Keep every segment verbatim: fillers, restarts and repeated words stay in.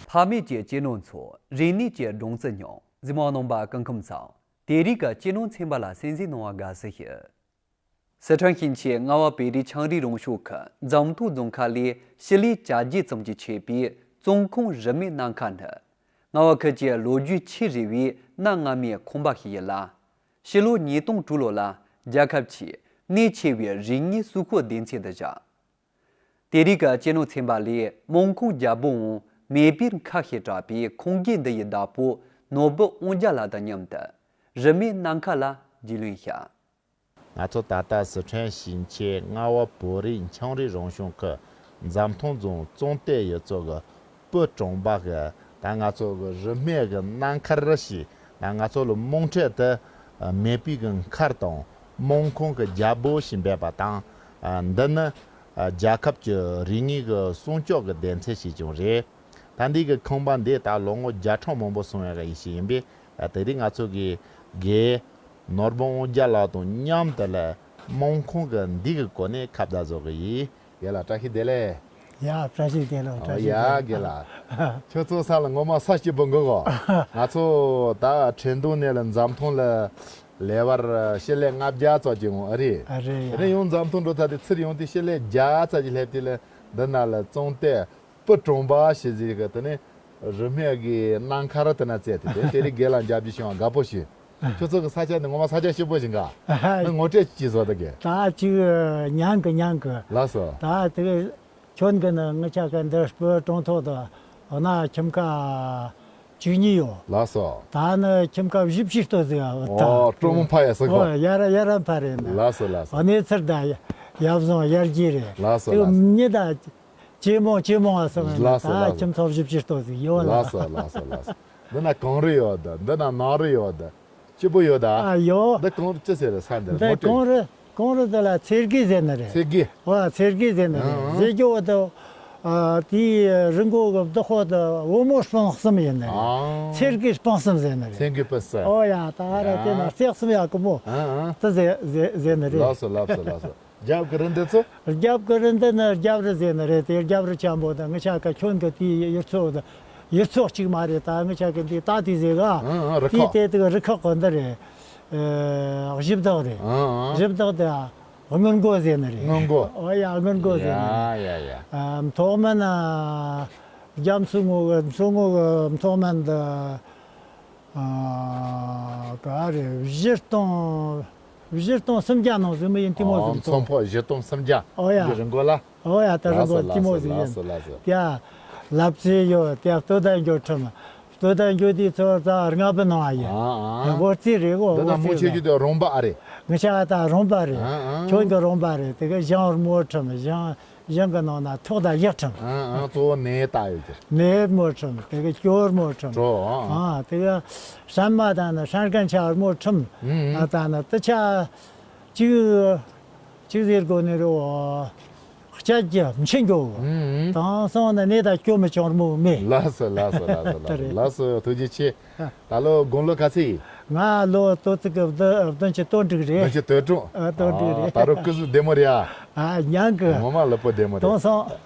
ཕ་མེས་ཀྱི་གཅེས་ནོར་འཚོ། རིག་གནས་ཀྱི་སྦྲང་རྩི་མྱོང་། གཟིགས་མོ་བ་རྣམ་པ་སྐུ་ཁམས་བཟང་། དེ་རིང་གི་གཅེས་ནོར་ཚན་པ་ལ་གསན་གཟིགས་གནང་བར་དགའ་བསུ་ཞུ། སི་ཁྲོན་ཞིང་ཆེན་རྔ་བ་བོད་རིགས་ཆའང་རིགས་རང་སྐྱོང་ཁུལ་འཛམ་ཐང་རྫོང་ཁག་ལས་ཕྱི་ལུས་ཇ་རྗེས་ཙམ་གྱིས་མཆེད་པའི་བཙོན་ཁང་རིན་མེད་སྣ་མཁར་ནི། རྔ་བ་ཁུལ་གྱི་ལོ་རྒྱུས་ཆེས་རིང་བའི་གནའ་སྔ་མོའི་ཁང་པ་ཞིག་ཡིན་ལ། ཕྱི་ལོ་ཉིས་སྟོང་དྲུག་ལོ་ལ་རྒྱལ་ཁབ་ཀྱི་གནད་ཆེ་བའི་རིག་གནས་སྲུང་སྐྱོབ་སྡེ་ཚན་དུ་བཞག་དེ་རིང་གི་གཅེས་ནོར་ཚན་པ་ལས་སྨན་ཁང་རྒྱལ་པོའམ་མེས་པོའི་མཁར་ཞེས་གྲགས་པའི་ཁང་རྒན་འདི་ཡི་བདག་པོ་ནོར་བུ་དབང་རྒྱལ་ལགས་དང་མཉམ་དུ་རིན་མེད་སྣ་མཁར་ལ་རྒྱུས་ལོན་བྱ། ང་ཚོ་ད་ལྟ་སི་ཁྲོན་ཞིང་ཆེན་རྔ་བ་བོད་རིགས་ཆའང་རིགས་རང་སྐྱོང་ཁུལ་འཛམ་ཐང་རྫོང་ཙོང་ཏེ་ཡུལ་ཚོ་གི་སྤུ་གྲོང་པ་གི་ད་ང་ཚོ་གི་རིན་མེད་གི་སྣ་མཁར་ཞིག་ད་ང་ཚོ་ལ་དམངས་ཁྲོད་དུ་མེས་པོའི་གི་མཁར་དང་སྨན་ཁང་གི་རྒྱལ་པོ་ཞེས་འབོད་པ་དང་། འདི་ནི་རྒྱལ་ཁབ་ཀྱི་རིག་གནས་ཀྱི་སྲུང་སྐྱོབ་ཀྱི་སྡེ་ཚན་ཞིག་ཀྱང་རེད། ད་འདི་གི་ཁང་པ་འདི་ད་ལོ་ངོ་བརྒྱ་ཕྲག་མང་པོ་སོང་བའི་ཡིན་ཞིག་ཡིན་པས། དེ་རིང་ང་ཚོ་གི་རྒན་ནོར་བུ་དབང་རྒྱལ་ལགས་དང་མཉམ་དུ་ལ་སྨན་ཁང་གི་འདི་གི་སྐོར་ནས་ཁ་བརྡ་བཟོ་གི་ཡིན། རྒན་ལགས་བཀྲ་ཤིས་བདེ་ལེགས། ཡ་བཀྲ་ཤིས་བདེ་ལེགས། བཀྲ་ཤིས་ཡ་བདེ་ལེགས། རྒན་ལགས། ཁྱོད་ཚོ་ས་ལ་ངོ་མ་ས་སྐྱིད་པོ་འགོ་གོ། ང་ཚོ་ད་ཁྲེང་ཏུའུ་ནས་ལ་འཛམ་ཐང་ལ་ལེ་བར་ཕྱི་ལེ་ལྔ་བརྒྱ་ཙམ་གྱི་འོང་ཨ་རེད། ཨ་རེད་ཡ། དེ་ནས་ཡང་འཛམ་ཐང་འགྲོ་ཚར་དེ་ཚུར་ཡོང་དུས་ཕྱི་ལེ་བརྒྱ་ཙམ་གྱི་སླེབས་དུས་ལ་འདི་ན་ལ་ཙོང་ཏེ་སྤུ་གྲོང་པ་ཞེས་ཟེར་གི། དེ་ནས་རིན་མེད་གི་སྣ་མཁར་དེ་ན་བཙལ་དེ་དེ་དེ་རིང་རྒན་ལགས་མཇལ་རྒྱུ་བྱུང་བ་དགའ་པོ་བྱུང་། ཁྱོད་ཚོ་གི་ས་ཆ་འདི་ངོ་མ་ས་ཆ་སྐྱིད་པོ་ཞིག་ག་ཨ་ཧ། ནི་ངོ་སྤྲོད་ཅིག་བཟོ་ད་གི། ད་ཅིག་ཉན་གི་ཉན་གི། ལགས་སོ། ད་དེ་གི་ཁྱོད་གི་ནི་ངི་ཆ་གི་འདི་སྤུ་གྲོང་ཐོག་ཏུ་འོ་ན་ཁྱིམ་ཁ་བཅུ་གཉིས་ཡོད། ལགས་སོ། ད་ནི་ཁྱིམ་ཁ་བཞི་བཅུ་ལྟོ་ཟིག་ཡོད་ད། ཨོ་སྤྲོ་མོ་ཕ་ཡ་སི་ཁོ། ཨོ་ཡ་ར་ཡ་ར་ཕ་རེད་ན། ལགས་སོ་ལགས་སོ། གནས་ཚུལ་ད་ཡ་བཟང་ཡར་རྒྱས་རེད། ལགས་སོ་དེ་ལགས་སོ། མི་ད་ཇེ་མང་ཇེ་མང་ཨ་སོང་ན་ལགས་སོ་ད་ལགས་སོ། ཁྱིམ་ཚང་བཞི་བཅུ་ལྟོ་ཟིག་ཡོད་ལ། ལགས་སོ་ལགས་སོ་ལགས་སོ། འདི་ན་གངས་རི་ཡོད་ད། འདི་ན་ནགས་རི་ཡོད་ད། སྐྱིད་པོ་ཡོད་ད། ཨ་ཡོད། འདི་གངས་རི་ཅི་ཟེར་རེད་ས་འདིར་འདི་ངོ་སྤྲོད། གངས་རི་གངས་རི་འདི་ལ་ཚེར་གི་ཟེར་ནི་རེད། ཚེར་གི། ཨོ་ཚེར་གི་ཟེར་ནི་རེད། ཨང་། ཟེར་རྒྱུ་བོ་དུ། ཨ་དེའི་རི་མགོ་གི་བདག་པོ་དུ་བུ་མོ་སྤུན་གསུམ་ཡིན་ནི་རེད། ཨང་། ཚེར་གི་སྤུན་གསུམ་ཟེར་ནི་རེད། ཚེར་གི་སྤུན་གསུམ། ཨོ་ཡ་ད་ར་དེ་ན་ཡ་རྩེ་གསུམ་ཡ་ཀུ་མོ། ཨང་ཨང་། དུ་ཟེར་ཟེར་ཟེར་ནི་རེད། ལགས་སོ་ལགས་སོ་ལགས་སོ། རྒྱབ་ཀྱི་རི་འདི་ཚོ། རྒྱབ་ཀྱི་རི་འདི་ནི་རྒྱབ་རི་ཟེར་ནི་རེད། དེ་རྒྱབ་རི་ཆེན་པོ་དང་ངི་ཆ་ཀ་ཁྱོན་གི་དེའི་ཡུལ་ཚོ་དང་ཡུལ་ཚོ་གཅིག་མ་རེད། ད་ངི་ཆ་གི་འདི་ད་དེ་ཟེར་ག་ཨང་ཨང་། རི་དེའི་ཁོག་དེ་དེ་གི་རི་ཁོག་གི་འདི་རེད། ཨེ་གཞི་བདག་རེད། ཨང་ཨང་། གཞི་བདག་དེ་སྔོན་མགོ་ཟེར་ནི་རེད། སྔོན་མགོ། ཨོ་ཡ་སྔོན་མགོ་ཟེར་ནི་རེད། ཡ་ཡ་ཡ། ཨ་མཐོ་དམན་ཨ་རྒྱ་མཚོ་སྔོན་གི་མཚོ་སྔོན་གི་མཐོ་དམན་དུ། ཨ་ག་རེ་བཞི་སྟོང་། བཞི་སྟོང་སུམ་བརྒྱ་ནང་ཟིག་མི་ཡིན་ཏི་མོ་ཨོ་ཟིག་མཚོ་ཕོ་བཞི་སྟོང་སུམ་བརྒྱ། ཨོ་ཡ། འདི་རི་མགོ་ལ། ཨོ་ཡ་ད་རི་མགོ་ལ་ཏི་མོ་ཟིག་ཡིན། ལགས་སོ་ལགས་སོ། ཡ་ལབ་རྩེ་ཡོད། དེ་སྟོད་ཟླ་འགྱོ་ཁྲིམས། སྟོད་ཟླ་འགྱོ་དུས་ཚོ་ད་རྔ་བུ་ནང་ཡོད། ཨ་ཨ། སྒོ་རྩིས་རེད་གོ། འདི་ན་སྒོ་མོ་རྩིས་ཆེ་རེད། རྒྱུ་དེ་རོང་པ་ཨ་རེད། ངི་ཆ་ད་རོང་པ་རེད། ཨ་ཨ། ཁྱོད་ཀྱི་རོང་པ་རེད། དེ་ག་ཞང་རི་མོ་ཁྲིམས་ཞང་། གཞན་གྱི་ནང་ན་ཐོག་དང་གཡག་ཁྲིམས། ཨང་ཨང་། གཙོ་བོ་ནས་ལྟ་ཡོད་ཀྱི། ནས་མོ་ཁྲིམས། དེ་གི་སྐྱོར་མོ་ཁྲིམས། གྲོ་ཨང་། ཨང་། དེ་གི་སྲན་མ་དང་ནི་སྲན་རྒན་ཆ་མོ་ཁྲིམས། ཨང་ཨང་། ཨ་ད་ནི་དེ་ཆ་གཅིག་གཅིག་ཟེར་དགོས་ནི་རེད། ཨོ་ལྕགས་ཀྱི་མཆིན་འགྱོ། ཨང་ཨང་། དང་སོང་ནི་ནས་ད་སྐྱོ་མི་ཆོར་མོ་མེད། ལགས་སོ་ལགས་སོ་ལགས་སོ་ལགས་སོ། ལགས་སོ་ཐུགས་རྗེ་ཆེ། ད་ལོ་དགུང་ལོ་ག་ཚོད་ཡིན། ང་ལོ་ཏོ་ཙི་གི་བདུན་བདུན་ཅུ་དོན་དྲུག་རེད། བདུན་ཅུ་དོན་དྲུག་ཨ་དོན་དྲུག་རེད། ད་རུང་སྐུ་གཟུགས་བདེ་མོ་རེད་ཨ། ཨ་ཉན་གི། ངོ་མ་ལེགས་པོ་བདེ་མོ་རེད། དེང་སང་།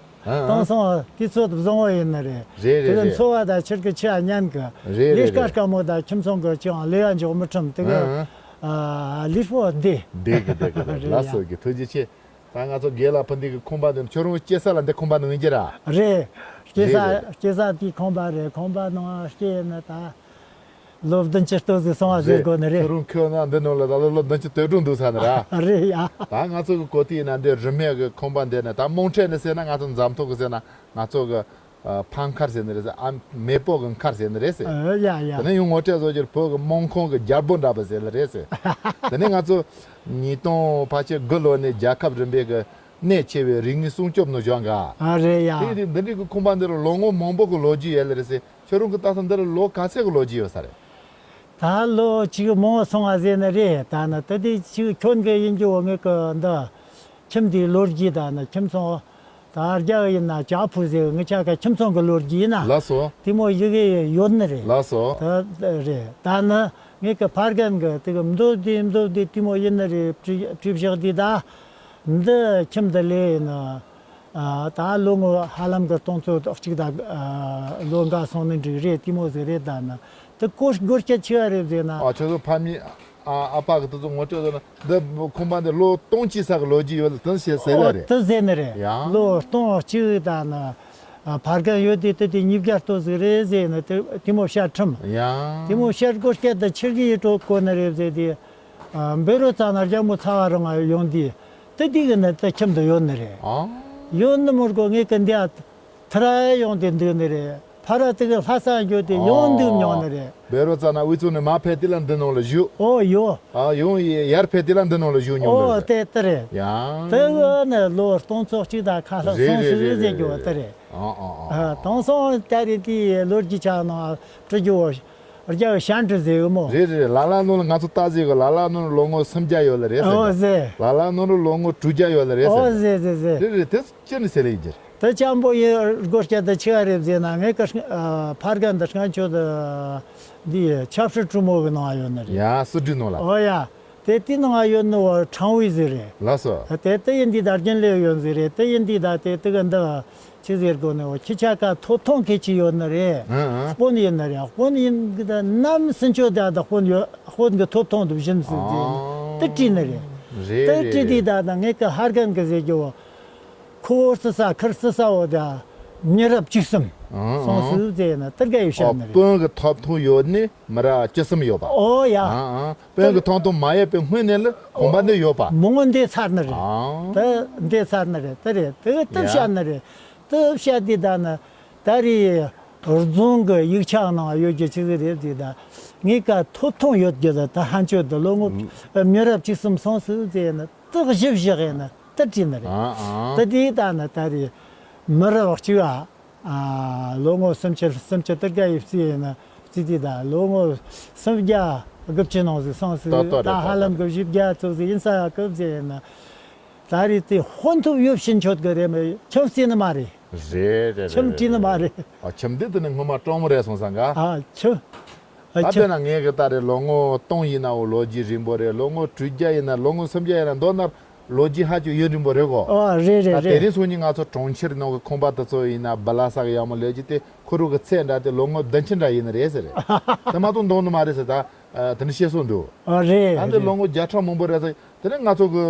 ཨ་ཨ། དེང་སང་དུས་ཚོད་བཟང་བོ་ཡིན་ནི་རེད། རེད་རེད་རེད། དེ་གི་འཚོ་བ་དང་ཕྱིར་གི་ཆེ་བ་ཉན་གི། རེད་རེད་རེད། ལས་ཀ་དཀའ་མོ་དང་ཁྱིམ་ཚང་གི་ཅང་ལས་ཡ་འཇོག་མི་ཁྲིམས་དེ་གི། ཨ་ཨ། ཨ་ལས་པོ་བདེ། བདེ་གི་བདེ་གི་རེད། རེད་ཡ། ལགས་སོ་གི་ཐུགས་རྗེ་ཆེ། ད་ང་ཚོ་རྒན་ལགས་ཕུ་འདི་གི་ཁང་པ་འདི་ཁྱོད་རང་སྐྱེས་ས་ལ་འདི་ཁང་པ་ནང་ཡིན་གྱི་ར། རེད། སྐྱེས་ས་རེད་རེད། སྐྱེས་ས་དེའི་ཁང་པ་རེད། ཁང་པ་ནང་སྐྱེས་ནི་ད་ལོ་བདུན་ཅུ་ལྟོ་ཟིག་སོང་བ་ཟེར་རེད། དགོས་ནི་རེད། ཁྱོད་རང་ཁྱོད་ན་འདི་ནང་ལ་ད་ལོ་ལོ་བདུན་ཅུ་དོན་དྲུག་འདུག་ས་ནི་ར། རེད་ཡ། ད་ང་ཚོ་གི་གོ་ཐིག་ཡིན་ན་འདི་རིན་མེད་གི་ཁང་པ་འདི་ནི་ད་དམངས་ཁྲོད་ནི་ཟེར་ན་ང་ཚོ་འཛམ་ཐང་གི་ཟེར་ན་ང་ཚོ་གི་ཕ་མཁར་ཟེར་ནི་རེད་ཟེར། ཨ་མེས་པོ་གི་མཁར་ཟེར་ནི་རེད་ཟེར། ཨ་ཡ་ཡ། དེ་ནས་ཡང་ངོ་སྤྲོད་བཟོ་རྒྱུར་བོད་ཀྱི་སྨན་ཁང་གི་རྒྱལ་པོ་འདྲ་པོ་ཟེར་ནི་རེད་ཟེར། དེ་ནས་ང་ཚོ་ཉིས་སྟོང་ཕལ་ཆེར་དགུ་ལོ་ནས་རྒྱལ་ཁབ་རིམ་པའི་གི་གནད་ཆེ་བའི་རིག་གནས་སྲུང་སྐྱོབ་ནང་བཞག་ག་ཨ་རེད་ཡ། དེ་དེ་འདི་འདྲའི་གི་ཁང་པ་འདི་རུ་ལོ་ངོ་མང་པོ་གི་ལོ་རྒྱུས་ཡོད་ལེ་རེད་ཟེར། ཁྱོད་རང་གི་ལྟ་ས་འདི་རུ་ལོ་ག་ཚད་གི་ལོ་རྒྱུས་ཡོད་ས་རེད། ད་ལོ་གཅིག་མང་སོང་བ་ཟེར་ནི་རེད། ད་ནི་དེ་དེ་གཅིག་ཁྱོད་གི་ཡིན་རྒྱུ་བོ་ངེད་གི་འདི་ཁྱིམ་འདིའི་ལོ་རྒྱུས་དང་ནི་ཁྱིམ་ཚང་། ད་རྒྱ་ཡིན་ན་ཅག་ཕུ་ཟེར་ངི་ཆ་ཀ་ཁྱིམ་ཚང་གི་ལོ་རྒྱུས་ཡིན་ན། ལགས་སོ། དེ་མོ་ཡི་གེ་ཡོད་ནི་རེད། ལགས་སོ། ད་རེད། ད་ནི་ངེད་ཀྱི་ཕ་རྒན་གི་དེ་གི་མདོ་དེ་མདོ་དེ་དེ་མོ་ཡིན་ནི་རེད། བྲིས་བྲིས་བཞག་དེ་ད་འདི་ཁྱིམ་འདི་ལས་ཡིན་ན་ ཨ། ད་ལོ་ངོ་ཧ་ལམ་གི་སྟོང་ཚོ་གཅིག་དང་། ཨ། ལོ་འགའ་སོང་ནི་འགྲིག་རེད། དེ་མོ་ཟིག་རེད། ད་ནི་དེ་སྒོར་སྒོར་སྐད་ཆ་རེད་ཟེར་ན། ཨ། ཁྱོད་ཚོ་ཕ་མའི། ཨ། ཨ་ཕ་གི་དེ་ཚོ་ངོ་སྤྲོད་ཟེར་ན། འདི་ཁང་པ་འདི་ལོ་སྟོང་གཅིག་ཙམ་གི་ལོ་རྒྱུས་ཡོད་ལ། དེ་ཟེར་ཟེར་ལ། ཨོ། རེད། དེ་ཟེར་ནི་རེད། ཡ། ལོ་སྟོང་གཅིག་ད་ནི། ཨ། ཕར་ག་ཡོད་དེ་དེ་དེ་ཉིས་བརྒྱ་ལྟོ་ཟིག་རེད་ཟེར་ནི་དེ་དེ་མོ་བཤད་ཁྲིམས། ཡ། དེ་མོ་བཤད་སྒོ་སྐད་དེ་ཆི་གི་ཡི་གྲོགས་གོ་ནི་རེད་ཟེར་དེ། ཨ། འབད་རོ་ཙ་ན་རྒྱ་མོ་ཚ་བ་རང་ཡོང་དེ་དེ་དེ་གི་ནི་དེ་ཁྱིམ་དུ་ཡོད་ནི་རེད། ཨ། ཡོད་ནི་མོར་གོ་ངེད་ཀི་འདི་ཨ་ཐི་ར་ཡོང་དེ་འདུག་ནི་རེད། ཕ་ར་དེ་གི་ལྷ་ས་འགྱོ་དེ་ཡོང་འདུག་མྱོང་ནི་རེད། འབད་རོ་ཙ་ན་དབུས་གཙང་ནས་མ་ཕེབས་དེ་ལ་འདི་ནང་ལ་བཞུགས། ཨོ་ཡོ། ཨ། ཡོང་ཡར་ཕེབས་དེ་ལ་འདི་ནང་ལ་བཞུགས་མྱོང་ནི། ཨོ་རེད། དེ་དེ་རེད། ཡ། དེ་གི་ནི་ལོ་སྟོང་ཚོ་གཅིག་དང་ཁ་ལྷག་རེད། སོང་རེད། ཟིག་རེད། ཟེར་རེད། རྒྱུ་བ་རེད། དེ་རེད། ཨ། ཨ། ཨ། ཨ། དེང་སང་ད་རེས་དེའི་ལོ་རྒྱུས་ཆ་ནང་བྲི་རྒྱུ་བ་རྒྱ་བའི་ཞན་ཀྲི་ཟེར་གི་མོ། རེད་རེད། ལ་ལ་ནོར་ལ་ང་ཚོ་ལྟ་ཟེར་གི། ལ་ལ་ནོར་ལོ་ངོ་སུམ་བརྒྱ་ཡོད་ལ་རེད་ཟེར། ཨོ་ཟེར། ལ་ལ་ནོར་ལོ་ངོ་དྲུག་བརྒྱ་ཡོད་ལ་རེད་ཟེར། ཨོ་ཟེར་ཟེར་ཟེར། རེད་རེད། དེ་ཅི་ནས་ཟེར་ལེ་ཡིན་རྒྱུ། དེ་ཅང་པོ་ཡིན་སྒོ་སྐྱ་དེ་ཆི་ག་རེད་ཟེར་ན། ངས་ཀ། ཨ། ཕར་ག་འདི་སྔ་ཆོ་དེ་འདི་ཆབ་སྲིད་གྲོས་མོལ་གི་ནང་ཡོད་ནི་རེད། ཡ། སྲིད་གྲོས་ནང་ལ། ཨོ་ཡ། དེ་དེའི་ནང་ཡོད་ནི་བ་ཁྲང་ཝེ་ཟིག་རེད། ལགས་སོ། དེ་དེ་ཡིན་དུས་ད་རྒྱུན་ལས་ཡོད་ཟིག་རེད། དེ་ཡིན་དུས་ད་དེ་དེ་གི་འདི་ཆི་ཟེར་དགོས་ནི་བ། ཁྱི་ཆ་ཀ་ཐོབ་ཐང་གལ་ཆེ་ཡོད་ནི་རེད། ཨང་། ཨང་། དཔོན་ཡིན་ནི་རེད། དཔོན་ཡིན་གི་ད་ནམ་སུན་ཆོད་ད་ད་དཔོན་ཡོད། དཔོན་གི་ཐོབ་ཐང་དུ་བཞིན་སུ་ཟེར་ནི། ཨང་། དེ་བྲིས་ནི་རེད། རེད་དེ་རེད་བྲིས་དུས་རེད། ད་ད་ངས་ཀི་ཧར་གན་གི་ཟེར་རྒྱུ་བ། ཁོ་བོ་སི་ས་ཁིར་སི་ས་འོ་ད་མི་རབས་བཅུ་གསུམ། ཨང་། སོང་སུ་ཟེར་ན་དེ་ག་ཡི་ཤ་ཨོ། ནི་རེད། དཔོན་གི་ཐོབ་ཐང་ཡོད་ནི་མི་རབས་བཅུ་གསུམ་ཡོད་པ། ཨོ་ཡ། ཨང་། ཨང་། དཔོན་གི་ཐོབ་ཐང་མ་ཡོད་པའི་སྔོན་ནས་ལ་གོམ་པ་འདི་ཡོད་པ། མི་ངོ་འདི་ཚར་ནི་རེད། ཨང་། དེ་འདི་ཚར་ནི་རེད། དེ་རེད། དེ་དེ་ཡ། བཤད་ནི་རེད། དེ་བཤད་དེ་ད་ནི་ད་རེས་རྫོང་གི་ཡིག་ཆ་ནང་ཡོད་རྒྱུ་ཆི་ཟིག་རེད་དེ། ད་ངས་ཀ་ཐོབ་ཐང་ཡོད་རྒྱུ་ད་ད་ཧན་ཆོད་དུ་ལོ་ངོ་མི་རབས་བཅུ་གསུམ་སོང་སུ་ཟེར་ན་དེ་གཞི་བཞག་ཡིན་ན་དེ་བྲིས་ནི་རེད། ཨང་། ཨང་། དེ་དེ་ད་ནི་ད་རེས་མི་རབས་གཅིག་ཨ། ཨ། ལོ་ངོ་སུམ་ཅུ་སུམ་ཅུ་དེ་ག་ཡི་བརྩིས་ཡིན་ན་བརྩིས་དེ་ད་ལོ་ངོ་སུམ་བརྒྱ་དགུ་བཅུ་ནང་ཟིག་སོང་སུ། ད་ལྟ་རེད། ད་ཧ་ལམ་གི་བཞི་བརྒྱ་ཙམ་ཟིག་ཡིན་ས་ཡ་གི་བརྩིས་ཡིན་ན། ད་རེས་དེ་དཔོན་ཐོབ་ཡོད་ཕྱིན་ཆོད་གི་རེད། མི་ཁྱིམ་བརྩིས་ནི་མ་རེད། རེད་རེད། ཁྱིམ་རེད་བྲིས་ནི་མ་རེད། རེད། ཨ། ཁྱིམ་འདི་དེ་ནི་སྔོན་མ་གྲོང་མོ་རེད་སོང་ས་ག། ཨ། ཁྱིམ། ཨ། ད་ཁྱིམ། དཔེར་ན་ངས་གི་ད་རེས་ལོ་ངོ་སྟོང་ཡིན་ནའོ་ལོ་རྒྱུས་རིང་པོ་རེད། ལོ་ངོ་དྲུག་བརྒྱ་ཡིན་ན་ལོ་ངོ་སུམ་བརྒྱ་ཡིན་ན་མདོར་ན་ལོ་རྒྱུས་ཧ་ཅང་ཡུན་རིང་པོ་རེད་གོ། ཨ། རེད་རེད། ད་དེ་རེད། རིང་སོང་ཉིན་ང་ཚོ་གྲོང་ཁྱེར་ནང་གི་ཁང་པ་དེ་ཚོ་ཡིན་ན་སྦི་ལ་ས་གི་ཡག་མོ་ལས་ཀྱི་དེ་ཁོ་རང་གི་ཚད་འདྲ་དེ་ལོ་ངོ་བདུན་ཅུ་འདྲ་ཡིན་ནི་རེད་ཟེར། དེ་མ་གཏོགས་འདང་ནི་མ་རེད་ཟེར། ད་དེ་འདྲ་བཤད་སྲོལ་འདུག། ཨ། རེད། ད་འདི་རེད། ལོ་ངོ་བརྒྱ་ཕྲག་མང་པོ་རེད་ཟེར། དེ་ནས་ང་ཚོ་གི་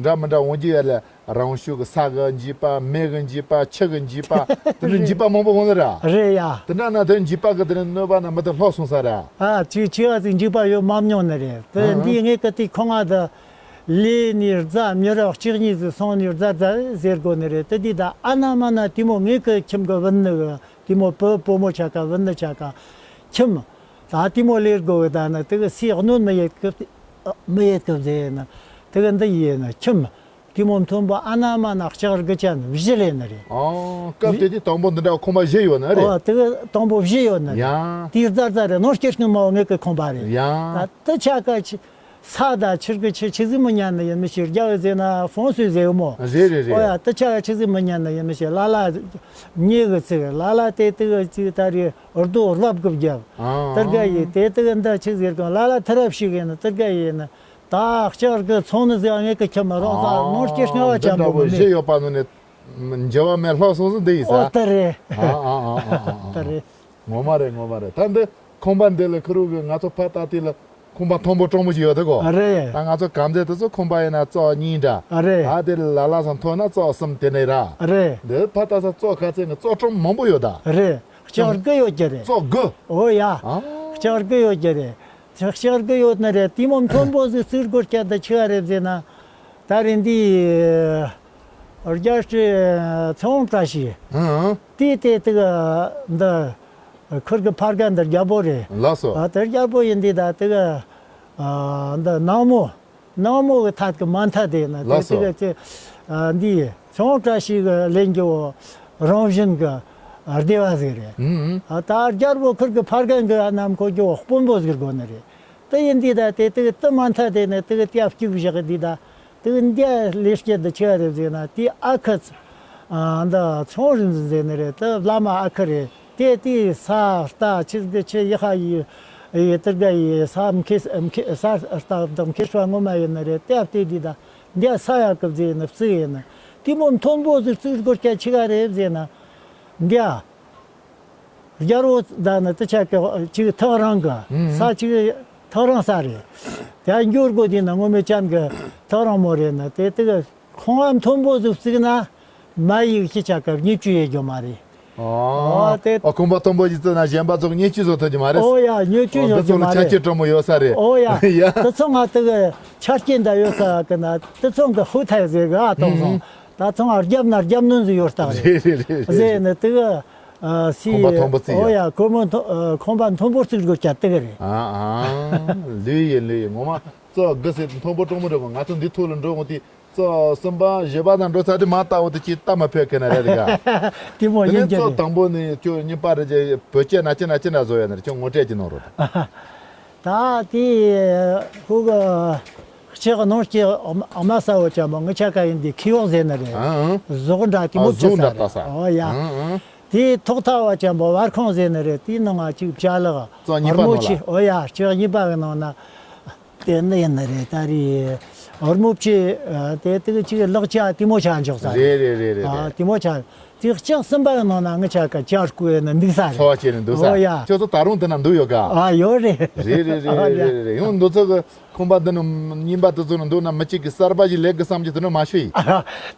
འདྲ་མི་འདྲ་འོང་རྒྱུ་ཡོད་ལ། རང་ཤུགས་ཀྱི་ས་གི་འཇིགས་པ། མེ་གི་འཇིགས་པ། ཆུ་གི་འཇིགས་པ། དེ་འདྲ་འཇིགས་པ་མང་པོ་འོང་ནི་ར། རེད་ཡ། དེ་འདྲ་ན་དེ་འཇིགས་པ་གི་དེ་ནས་གནོད་པ་ན་མི་དེ་ལྷོག་སོང་ས་ར། ཨ། ཅིག་ཅིག་ཨ་ཅིག་འཇིགས་པ་ཡོད་མ་མྱོང་ནི་རེད། དེ་ཨ། འདི་ངས་ཀི་དེ་ཁོ་ང་དེ་ལས་ནི་རྫ་མི་རབས་གཅིག་གཉིས་ཟིག་སོང་ནི་རྫ་རྫ་ཟེར་དགོས་ནི་རེད། དེ་འདི་ད་ཨ་ན་མ་ན་དེ་མོ་ངས་ཀི་ཁྱིམ་གི་བུད་ནི་གི་དེ་མོ་བུ་བུ་མོ་ཆ་ག་བུད་ནི་ཆ་ག་ཁྱིམ། ད་དེ་མོ་ལས་དགོས་གི་ད་ནི་དེ་གི་སའི་གནོད་མི་ཡེད་གི། མི་ཡེད་གི་ཟེར་ན་དེ་གི་འདི་ཡིན་ན་ཁྱིམ། དེ་མོ་མཐོན་པོ་ཨ་ན་མ་ན་ལྕགས་རི་གི་ཅན་བཞི་ལེན་ནི་རེད། ཨང་། སྐབས་དེ་དུས་དང་པོ་འདི་འདྲ་ཁང་པ་བཞི་ཡོད་ནི་རེད། ཨོ། དེ་གི་དང་པོ་བཞི་ཡོད་ནི་རེད། ཡང་། དེའི་རྫ་རྫ་རེད། ནོར་སྐྱེ་སྔོན་མ་ངེད་ཀི་ཁང་པ་རེད། ཡང་། ད་དེ་ཆ་ག་ཆི། ས་ད་ཆིར་གི་ཆི་ཆི་ཟིག་མི་ཉན་ནི་ཡིན་མི་ཤེས། རྒྱ་བོད་ཟེར་ན་ཧྥོང་སུའི་ཟེར་གི་མོ། རེད་རེད་རེད། ཨོ་ཡ། དེ་ཆ་ག་ཆི་ཟིག་མི་ཉན་ནི་ཡིན་མི་ཤེས། ལ་ལ་ཉེ་གི་ཚིག་ལ་ལ་དེ་དེ་གི་ཅིག་ད་རེད། རྡོ་རླབས་གི་བརྒྱབ། ཨང་། དེར་ག་ཡི་དེ་དེ་གི་འདི་ཆི་ཟེར་གི། ལ་ལ་ཐི་རབས་ཤིག་ཡིན་ནི་དེར་ག་ཡི་ནི། ད་ལྕགས་གི་ཚོང་ནི་ཟེར། ངེད་ཀི་ཁྱིམ་རོང་ས་ནོར་སྐྱེ་སྔ་བ་ཅན་པོ་མི་ནི། བཞི་ཡོད་པ་ནི་ནི་འགྱུར་བ་མེད་ལྷོག་སོང་ཟིན་འདི་ཡིན་ས། ཨོ་ད་རེད། ཨ་ཨ་ཨ་ཨ་ཨ། ད་རེད། ངོ་མ་རེད། ངོ་མ་རེད། ད་འདི་ཁང་པ་འདི་ལ་ཁུ་རུ་གི་ང་ཚོ་ཕ་ད་ལྟའི་ལ་ཁང་པ་མཐོན་པོ་དྲང་པོ་ཅིག་ཡོད་དེ་གོ། རེད། ད་ང་ཚོ་གམ་དེ་དེ་ཚོ་ཁང་པ་ཡིན་ན་ཙོག་གཉིས་འདྲ། རེད། ད་དེ་ལ་ལ་ས་མཐོ་ན་ཙོག་གསུམ་དེ་ནས་ར། རེད། འདི་ཕ་ད་ས་ཙོག་ཁ་ཚན་གི་ཙོག་དྲང་མང་པོ་ཡོད་ད། རེད། ལྕགས་རྒུ་ཡོད་ཀྱི་རེད། ཙོག་དགུ། ཨོ་ཡ། ཨ། ལྕགས་རྒུ་ཡོད་ཀྱི་རེད། ལྕགས་རྒུ་ཡོད་ནི་རེད། དེ་མོ་མཐོན་པོ་ཟིག་རྩིག་སྒོ་སྐྱ་དེ་ཆི་ག་རེད་ཟེར་ན། ད་རེད་འདི་རྒྱལ་སྲས་ཚེ་དབང་བཀྲ་ཤིས། ཨང་། དེ་དེ་དེ་གི་འདི་ཁུར་གི་ཕར་ག་འདི་རྒྱལ་པོ་རེད། ལགས་སོ། ཨ། དེ་རྒྱལ་པོ་ཡིན་དེ་ད་དེ་གི་ཨ་འདི་ནག་མོ། ནག་མོ་གི་ཐད་ཀྱི་མ་མཐའ་དེ་ན་དེ། ལགས་སོ། དེ་ག་ཚེ་ཨ་འདི་ཚེ་དབང་བཀྲ་ཤིས་གི་ལེན་རྒྱུ་རང་བཞིན་གི་སྡེ་བ་ཟིག་རེད། ཨུ་ཨུ། ཨ། ད་རྒྱལ་པོ་ཁུར་གི་ཕར་གན་གི་ཨ་ནམ་ཁོ་རྒྱུ་དཔོན་པོ་ཟིག་དགོས་ནི་རེད། དེ་ཡིན་དེ་ད་དེ་དེ་དེ་མ་མཐའ་དེ་ནི་དེ་གི་དེ་ཨ་སྐྱུག་བཞག་གི་དེ་ད། དེ་གི་འདི་ལས་སྐྱེ་འདི་ཆི་ག་རེད་ཟེར་ན་དེ་ཨ་ཁུ། ཨ། འདི་ཚེ་དབང་རིག་འཛིན་ཟེར་ནི་རེད། དེ་བླ་མ་ཨ་ཁུ་རེད། དེ་དེའི་ས་རྟ་ཆི་གི་ཆི་ཡི་ཧ་ཡི་ཡི་དེར་ག་ཡི་ས་མཁས་མཁས་ས་རྟ་བདག་མཁས་ཤོ་ངོ་མ་ཡིན་ནི་རེད། དེ་ཨ་བལྟས་དེ་ད་འདི་ས་ཡ་གི་བཟེ་ནི་བཙུགས་ཡིན་ནི། དེ་མོ་མཐོན་པོ་ཟིག་བརྩིགས་དགོས་སྐད་ཆི་ག་རེད་ཟེར་ན། འདི་ཨ། རྒྱལ་པོ་ད་ནི་དེ་ཆ་གི་ཅིག་ཐག་རིང་གི་ས་ཅིག་ཐག་རིང་ས་རེད། དེ་འགྱུར་དགོས་དེ་ན་ངོ་མེད་ཅན་གི་ཐག་རིང་མོ་རེད་ན་དེ་དེ་གི་ཁང་བ་མཐོན་པོ་ཟིག་བརྩིགས་ན་མ་ཡིག་ཅི་ཆ་གི་བརྙས་བཅོས་ཡེ་རྒྱུ་མ་རེད། ཨོ་ཨོ་དེ། ཨོ་ཁང་པ་མཐོན་པོ་ཞིག་བརྩིགས་ན་གཞན་པ་ཚོ་བརྙས་བཅོས་བཟོ་ཐུབ་ཀྱི་མ་རེད། ཨོ་ཡ་བརྙས་བཅོས་ཨོ་བཟོ་འདི་ཚོ་རྒྱུ་ལ་མ་ཆ་རྐྱེན་རེད། དྲང་མོ་ཡོད་ས་རེད། ཨོ་ཡ། ཡ། དེ་ཚོ་ང་དེ་གི་ཆ་རྐྱེན་འདྲ་ཡོད་ས་གི་ན་དེ་ཚོ་གི་ཧུ་ཐའི་ཟེར་གི་ཨ་གཏོང་སོང་། ད་ཚང་མ་རྒྱབ་ན་རྒྱབ་ནོན་ཟིག་ཡོད་རྟགས་རེད། རེད་རེད་རེད། ཟེར་ནས་དེ་གི་ཨ་སི། ཁང་པ་མཐོན་པོ་བརྩིགས་ཡ། ཨོ་ཡ་ཁོ་མོ་མཐོ་ཨ་ཁང་པ་མཐོན་པོ་བརྩིགས་དགོས་ཀྱ་དེ་གི་རེད། ཨ་ཨ། ལོས་ཡིན་ལོས་ཡིན། ངོ་མ་ཙོ་དགུ་ཟེར་མཐོན་པོ་དྲང་མོ་རེད་གོ། ང་ཚོ་འདི་ཐོག་ལ་འགྲོ་གོང་དེ་ཙོ་གསུམ་པ་བཞི་པ་དང་འགྲོ་ཚར་དུས་མ་ལྟ་བུ་དེ་ཅིག་ལྟ་མ་ཕོད་མཁན་ན་རེད་ག། དེ་མོ་དེ་ཡིན་ནས་གྱི་ཙོ་རེད། དང་པོ་ནས་ཁྱོད་གཉིས་པ་རེད་ཀྱི་བོད་སྐད་ན་ཅི་ན་ཅི་འདྲ་བཟོ་ཡ་ན་རེད། ཁྱོད་ངོ་སྤྲད་ཀྱི་གནང་རོགས། ད་དེ་ཁོ་གི་ལྕགས་ནོར་གྱི་ཨ་མ་ས་འོ་ཅག་མོ་ངི་ཆ་ཀ་ཡིན་དེ་ཁི་འོག་ཟེར་ནི་རེད། ཨང་ཨང་། གཟུགས་འདྲ་དེ་མོ་ཨ་གཟུགས་འདྲ་ལྟ་ས་རེད། ཨོ་ཡ། ཨང་ཨང་། དེ་ཐོག་མཐའ་བ་ཅན་པོ་བར་ཁང་ཟེར་ནི་རེད། དེའི་ནང་ང་གཅིག་བྱ་ལག་ཙོ་གཉིས་པ་ནང་ལ་ཆེ། ཨོ་ཡ་ལྕགས་གཉིས་པ་གི་ནང་ན། དེ་འདི་ཡིན་ནི་རེད། ད་རེས་རྨོ་ཆེ་དེ་དེ་གི་ཅིག་ལག་ཆ་དེ་མོ་ཆ་འཇོག་ས་རེད། རེད་རེད་རེད། ཨ་རེད། དེ་མོ་ཆ། དེ་ལྕགས་གསུམ་པ་གི་ནང་ན་ངི་ཆ་ཀ་ཅར་སྐུ་ཡིན་ནི་འདུག་ས་རེད། འཚོ་བ་སྐྱེལ་ནས་འདུག་ས། ཨོ་ཡ། ཁྱོད་ཚོ་ད་རུང་དེ་ན་འདུག་ཡོད་ག། ཨ་ཡོད་རེད། རེད་རེད་རེད། ཨ་རེད། རེད་རེད། ཡང་འདུག་ཚོད་གི་ཁང་པ་འདི་ནི་རྙིང་པ་དེ་ཚོ་ནི་འདུག་ན་མི་གཅིག་གི་གསར་པ་ཞིག་ལས་དགོས་བསམ་གྱི་དེ་ནི་མ་ཤི་ཡིན།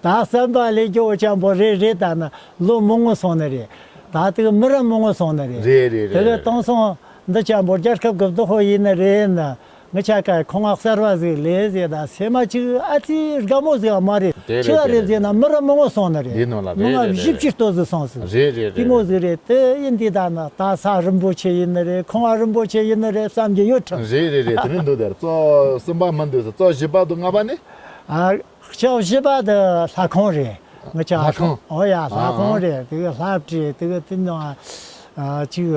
ད་གསར་པ་ལས་རྒྱུ་འོ་ཅན་པོ་རེད་རེད། ད་ནི་ལོ་མང་ངོ་སོང་ནི་རེད། ད་དེ་གི་མི་རབས་མང་ངོ་སོང་ནི་རེད། རེད་རེད་རེད། དེ་གི་རེད་དེང་སང་འདི་ཅན་པོ་རྒྱལ་ཁབ་གི་བདག་པོ་ཡིན་ནི་རེད་ན། ངི་ཆ་ཀ་ཁང་བ་གསར་བ་ཟིག་ལས་ཟེར་ད་སེམས་མ་གཅིག་ཨ་ཙི་དགའ་མོ་ཟིག་མ་རེད། དེ་རེད། ཆི་ཡ་དེ་རེད་རེད་ཟེར་ན་མི་རབས་མང་ངོ་སོང་ནི་རེད། འདི་ནང་ལ་མི་རེད་ང་རེད་བཞི་རེད། བཅུ་ལྟོ་ཟིག་སོང་ཟིག། རེད་རེད་དེ་རེད་མོ་རེད། ཟིག་རེད། དེ་ཡིན་དེ་ད་ན་ད་ས་རིན་པོ་ཆེ་ཡིན་ནི་རེད། ཁང་བ་རིན་པོ་ཆེ་ཡིན་ནི་རེད་བསམ་གྱི་ཡོད་ཁྲིམས། རེད་རེད་རེད། དེ་རིང་འདུག་དེར་ཙོ་གསུམ་པ་མི་འདུག་ཟེར། ཙོ་བཞི་པ་དང་ལྔ་པ་ནི། ཨ། ལྕགས་བཞི་པ་དེ་ལྷ་ཁང་རེད། ངི་ཆ་ལྷ་ཁང་། ཨོ་ཡ་ལྷ་ཁང་ཨ་རེད། དེ་གི་ལྷ་བྲིས་དེ་གི་དེ་ནང་ཨ་ཅིག་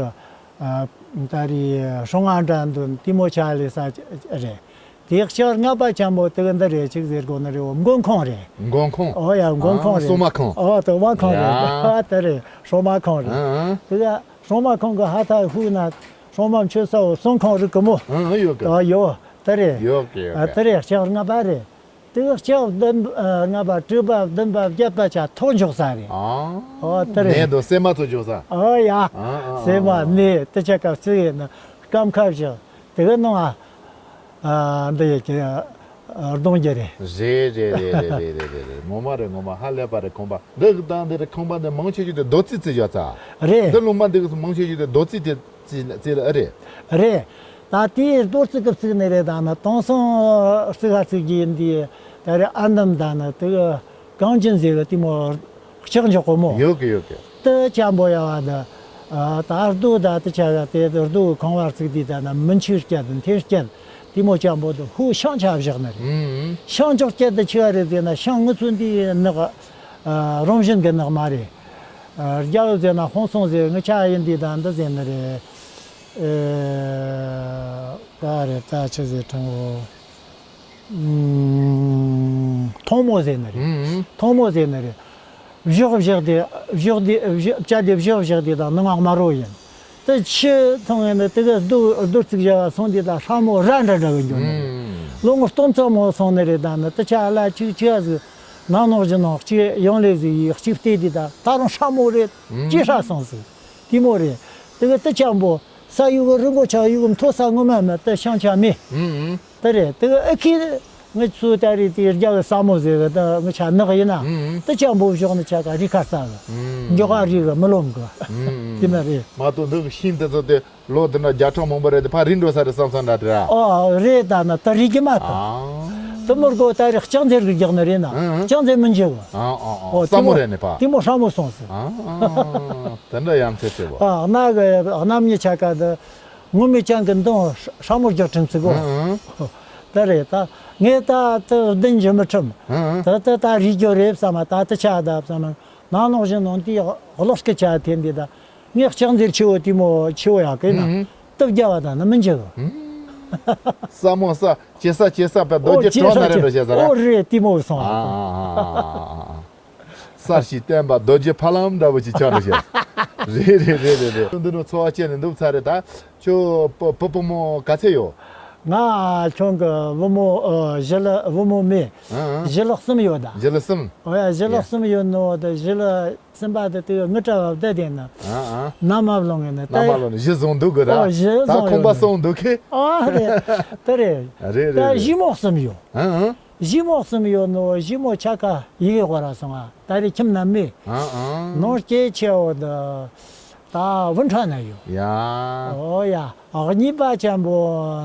ཨ་ད་རེས་སྲུང་ང་འདྲ་འདུག་དེ་མོ་ཆ་ལས་ས་རེད། དེ་ལྕགས་ལྔ་པ་ཅན་པོ་དེ་གི་འདི་རེད། ཅིག་ཟེར་དགོས་ནི་རེད། འོ་མགོན་ཁང་རེད། མགོན་ཁང་། ཨོ་ཡ་མགོན་ཁང་ཨ་རེད། སྲུང་མ་ཁང་། ཨོ་དེ་མ་ཁང་རེད། ཡ། ཨ་དེ་རེད་སྲུང་མ་ཁང་རེད། ཨ་ཨ། དེ་གི་སྲུང་མ་ཁང་གི་ཧ་ཐ་ཧུ་ན་སྲུང་མ་མཆོད་ས་འོ་སྲུང་ཁང་རིག་གི་མོ། ཨ་ཨ་ཡོད་གི། ཨ་ཡོད་དེ་རེད། ཡོད་གི་ཡོད་ཨ་གི། དེ་རེད་ལྕགས་ལྔ་པ་རེད། དེ་ལྕགས་བདུན་ལྔ་པ་དྲུག་པ་བདུན་པ་བརྒྱད་པ་ཆ་ཐོག་འཇོག་ས་རེད། ཨ། ཨོ་དེ་རེད། ནས་དོ་སེ་མ་ཚོ་འཇོག་ས། ཨོ་ཡ། ཨ་ཨ་ཨ། སེ་མ་ནས་དེ་ཆ་ཀ་བརྩི་ཡས་ན་སྐམ་ཁ་བཞག་དེ་གི་ནང་ཨ་ཨ་འདི་ཡས་ཀྱི་ཨ་གདོང་རྒྱུ་རེད། རེད་རེད་རེད། ངོ་མ་རེད། ངོ་མ་ཧ་ལས་པ་རེད། ཁང་པ་འདི་གི་དང་འདི་རེད། ཁང་པ་འདི་མང་ཆེ་ཤོས་དེ་རྡོ་རྩིག་རྩིག་བཞག་ས་རེད། འདི་ལུང་པ་འདི་གི་མང་ཆེ་ཤོས་དེ་རྡོ་རྩིག་དེ། རྩིས་རྩིས་ལ་ཨེ་རེད། རེད། ད་དེའི་རྡོ་རྩིག་གི་བརྩིགས་ནི་རེད། ད་ནི་དེང་སང་རྩིག་ཧ་རྩིག་གི་འདི་ད་རེད། ཨ་འདམ་ད་ནི་དེ་གི་གངས་ཅན་ཟེར་གི་དེ་མོ་ལྕགས་འཇོག་གོ་མོ། ཡོད་གི་ཡོད་གི། དེ་ཅན་པོ་ཡ་བ་ད་ད་རྡོ་ད་དེ་ཆ་ཡ་དེ་རྡོ་གི་ཁང་བ་བརྩིགས་དེ་ད་ནི་མི་འཆི་སྐྱ་དང་འཐེན་སྐྱ་དེ་མོ་ཅན་པོ་དེ་ཧུ་ཤང་ཆ་བཞག་ནི་རེད། ཨུམ། ཤང་འཇོག་སྐྱ་དེ་ཆི་བ་རེད་ཟེར་ན་ཤང་ངུ་ཚོ་འདི་ནག་རང་བཞིན་གི་ནག་མ་རེད། རྒྱ་བོད་ཟེར་ན་ཧོང་སོང་ཟེར་ངི་ཆ་ཡིན་འདི་དང་འདི་ཟེར་ནི་རེད། ཨེ། ག་རེ་ད་ཆི་ཟེར་དྲང་བོ། ཨུམ། ཐོང་མོ་ཟེར་ནི་རེད། ཨུམ། ཐོང་མོ་ཟེར་ནི་རེད། བཞག་བཞག་དེ་བཞག་དེ་བཞག་བྱ་དེ་བཞག་བཞག་དེ་དང་ནང་ང་དམར་རོ་ཡིན། དེ་ཆུ་འཐུང་ཡིན་ན་དེ་ག་རྡོ་རྡོ་རྩིག་བྱ་བ་སོང་དེ་དང་ཧྲ་མོ་ར་འདྲ་འདྲ་གི་འགྱོ་ནི་རེད། ཨུམ། ལོ་ངོ་སྟོང་ཙམ་མོ་སོང་ནི་རེད། ད་ནི་དེ་ཆ་ལ་ཅིག་ཅིག་ཟིག་ནང་ནོག་བཞིན་ནོག་ཅིག་ཡོང་ལེ་ཟིག་ཡིག་ཅིག་བལྟས་དེ་དང་ད་རུང་ཧྲ་མོ་རེད། ཨུམ། ཅི་ཧྲ་སོང་ཟིག་དེ་མོ་རེད། དེ་ག་དེ་ཅན་པོ། ས་ཡུ་གུ་རི་མགོ་ཆ་ཡུ་གུ་མཐོ་ས་ངོ་མ་མ་ད་ཤང་ཆ་མེད། ཨུམ་ཨུམ། དེ་རེད། དེ་ག་ཨ་ཁི་ངི་ཚུ་ད་རེད་དེ་རྒྱ་གི་ས་མོ་ཟེར་གི་ད་ངི་ཆ་ནག་ཡིན་ན། ཨུམ་ཨུམ། དེ་ཅན་པོ་ཞོག་ནི་ཆ་ག་རི་ཁ་ས་གི། ཨུམ། མགྱོགས་ག་རི་གི་མི་ལོམ་གི། ཨུམ་ཨུམ། དེ་མ་རེད། མ་གཏོགས་འདི་གི་ཤིང་དེ་ཚོ་དེ་ལོ་དེ་འདྲ་བརྒྱ་ཕྲག་མང་པོ་རེད་དེ་ཕ་རི་འགྲོ་ས་རེད་བསམ་བསམ་འདྲ་དེ་ར། ཨོ་རེད། ད་ན་ད་རི་གི་མ་ད། ཨ། དེ་མོ་གོ་ད་རེད་ལྕགས་འཛེར་གི་རྒྱག་ནི་རེད་ན། ཨུམ་ཨུམ། ལྕགས་འཛེར་མི་འཇིག་གི། ཨ་ཨ་ཨ། ཨོ་ས་མོ་རེད་ནི་ཕ། དེ་མོ་ཧྲ་མོ་སོང་ཟིག། ཨ་ཨ་ཨ། དེ་འདྲ་ཡ་མཚན་ཆེ་བོ། ཨ་གནའ་གི་གནམ་ཉི་ཆ་ཀ་འདི་ངོ་མི་ཅན་གི་འདོན་ཧྲ་མོ་རྒྱག་ཁྲིམས་ཚིག་གོ། ཨང་ཨང་། དེ་རེད་ད། ངས་ད་དེ་བདུན་གྱི་མི་ཁྲིམས། ཨང་ཨང་། ད་ད་ད་རིག་རྒྱུ་རེད་བསམ་མ། ད་དེ་ཆ་ད་བསམ་མ། ནང་ནོག་བཞིན་ནང་དེའི་གློག་སྐུ་ཆ་དེ་འདི་ད། ངས་ལྕགས་འཛེར་ཆེ་བོ་དེ་མོ་ཆེ་བོ་ཡག་གི་ན། ཨང་ཨང་། སྟབས་རྒྱ་བ་ད་ནི་མི་འཇིག་གི། ཨང་། ས་མོ་ས་ཇེ་ས་ཇེ་ས་པ་རྡོ་རྗེ་གྲོགས་ན་རེ་འགྲོ་བྱས་ས་ར། ཨོ་ཇེ་ས་ཇེ་ས། ཨོ་རེད་དེ་མོ་སོང་། ཨ་ཨ་ཨ་ཨ་ཨ། གསར་ཞིག་བསྟན་པ་རྡོ་རྗེ་ཕ་ལམ་འདྲ་བོ་ཅིག་ཆགས་འགྲོ་ཤག། རེད་རེད་རེད་རེད་རེད། འདི་ནི་འཚོ་བ་སྐྱེལ་ནས་འདུག་ཚར་རེད་ད། ཁྱོད་བུ་བུ་བུ་མོ་ག་ཚད་ཡོད། ང་ཁྱོད་ཀྱི་བུ་མོ་ཨ། ཞི་ལི་བུ་མོ་མེད། ཨ་ཨ། ཞི་ལི་གསུམ་ཡོད་ད། ཞི་ལི་གསུམ། ཨོ་ཡ། ཞི་ལི་ཡ། གསུམ་ཡོད་ནོ་ད། ཞི་ལི་གསུམ་པ་དེ་དེ་ངུ་བྲ་བ་བསྡད་དེ་ན། ཨ་ཨ། ན་མ་བླངས་ངེ་ན་ད། ན་མ་བླངས་ནས་གཞི་བཟུང་འདུག་གི་ར། ཨོ། གཞི་ད་བཟུང་ཁོང་པ་ཡོད་ནོ། སོང་འདུག་གི། ཨ་རེད། དེ་རེད། རེད་རེད་ད། རེད། ཞི་མོ་གསུམ་ཡོད། ཨ་ཨ། ཞི་མོ་གསུམ་ཡོད་ནོ། ཞི་མོ་ཆ་ཀ་ཡི་གེ་ཧོ་ར་སོང་ང་། ད་རེ་ཁྱིམ་ན་མེད། ཨ་ཨ། ནོར་སྐྱེས་ཆེ་བོ་ད་ད་ཝུན་ཁྲ་ན་ཡོད། ཡ། ཨོ་ཡ། གཉིས་པ་ཆེན་པོ་